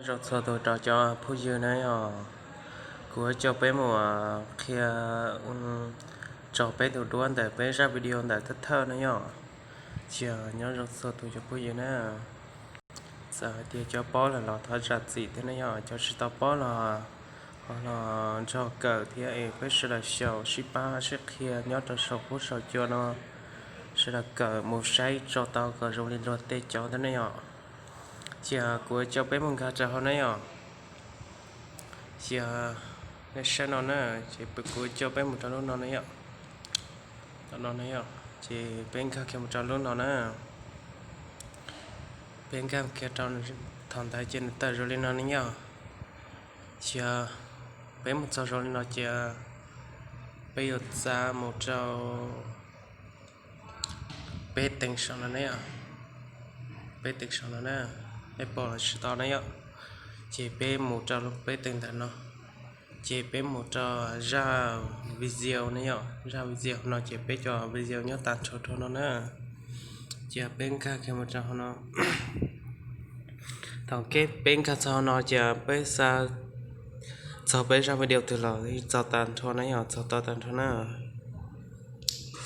Zoo txhua tus rau cov phooj ywg na yom, kuv coj peb mus qhia tso peb tus duab ntawm peb zaj video ntawm thawj thawj na yom. Cia nyob zoo txhua tus cov phooj ywg na. Txawm hais tias cov paub lawm los thov zam txim thiab na yom, cov tsis tau paub los ho los nrog kawm thiab es peb sawv daws xyaum sib pab sib qhia nyob rau saum huab saum cua no, sawv daws kawm mus saib tso tau kom zoo li luag tej cov thiab na yom. Cia kuv coj peb mus nkag rau hauv na yom. Cia nej saib no na, ces kuv coj peb mus rau lub no na yom. Tom no na yom, ces peb nkag kiag mus rau lub no na. Peb nkag kiag rau, thaum ntawd ces nws tawm zoo li no ne yom. Cia peb mus txog zoo li no cia peb yuav txav mus rau peb teev saum no ne yom. Peb teev saum no na, nej pom los tsis tau na yom. Ces peb mus rau peb teev ntawm no, ces peb mus rau zaj video ne yom. Zaj video no ces peb cov video nyob tag nrho rau no na. Cia peb nkag kiag mus rau hauv no. Thaum peb nkag txog hauv no cia peb xa txog peb zaj video twg los txog tag nrho na yom, txog tau tag nrho na.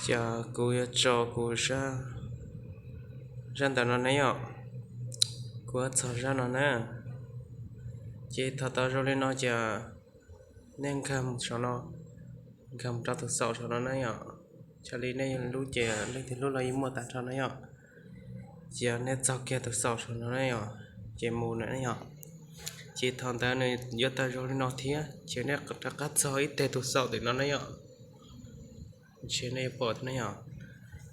Cia kuv yuav tso kuv zaj ntawm no ne yom. Kuv yuav txog zaj no na. Ces thaum tau zoo li no cia nej nkag mus saum no, nkag mus rau tus xaum saum no na yom. Xws li nej lub ces leej twg lub los yeej muaj tag nrho na yom. Cia nej txog kiag tus xaum saum no na yom, ces mus na yom. Ces thaum ntawd nws yuav tawm zoo li no thiab ces nej rov qab txog ib teg tus xaum tim no na yom. Ces nej yuav pom thiab na yom.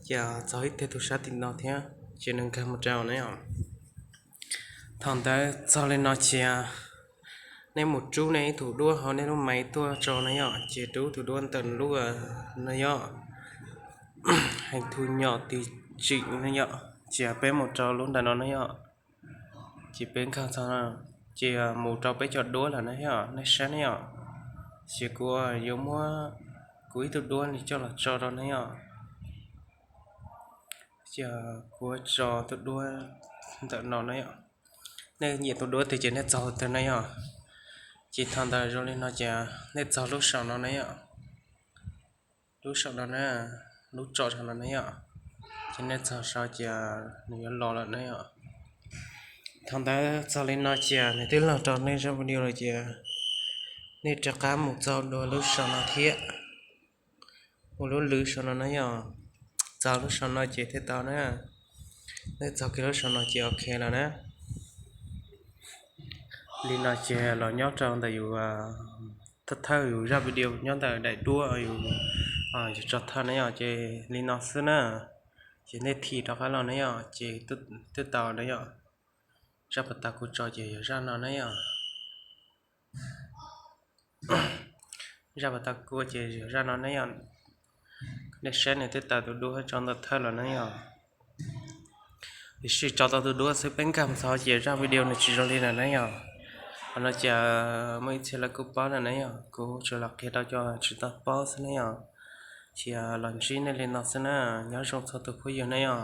Ces txog ib teg tus sab tim no thiab ces nws nkag mus rau na yom. Thaum ntawd txog li no cia nej mus rub nej ib tug duab hauv nej lub maiv tuaj tso na yom, ces rub tus duab ntawm lub no yom, heev thu nyom tis tsim na yom. Cia peb mus rau lub ntawm no na yom. Ces peb nkag txog, ces mus rau peb cov duab lawm na yom, nej saib na yom. Ces kuv yuav muab kuv ib tug duab li coj los tso rau na yom. Cia kuv tso tus duab ntawm no na yom. Nej nyiam tus duab twg ces nej txog twg na yom. Ces thaum ntawd zoo li no ces nej txog lub saum no na yom. Lub saum no na, lub tsom saum no na yom. Ces nej txog saud ces nws yuav los lawm na yom. Thaum ntawd txog li no ces nws twb los rau nej zaj video lawm ces nej rov qab mus txog dua lub saum no thiab. Ua lub lwv saum no na yom. Txog lub saum no ces thiaj tau na. Nej txog kiag lub saum no ces ok lawm na. Li no ces los nyob rau ntawm yus thawj thawj yus zaj video nyob ntawm daim duab yus, yus tso thawj na yom, ces li no xwb na. Ces nej thim rov qab los na yom, ces twb tau na yom. Zaj pas tas kuv tso ces yog zaj no na yom. Zaj pas tas kuv ces yog zaj no na yom. Nej saib nws twb tau tus duab tso ntawm thawj los na yom. Tiam sis tso tau tus duab xwb peb nkag mus txog ces zaj video nws tsis zoo li lawm na yom. Qhov no ces muaj ib txhia lawv kuj paub lawm na yom, kuv tsuas los qhia rau cov tsis tau paub xwb na yom. Cia los ntsib nej li no xwb na, nyob zoo txhua tus phooj ywg na yom.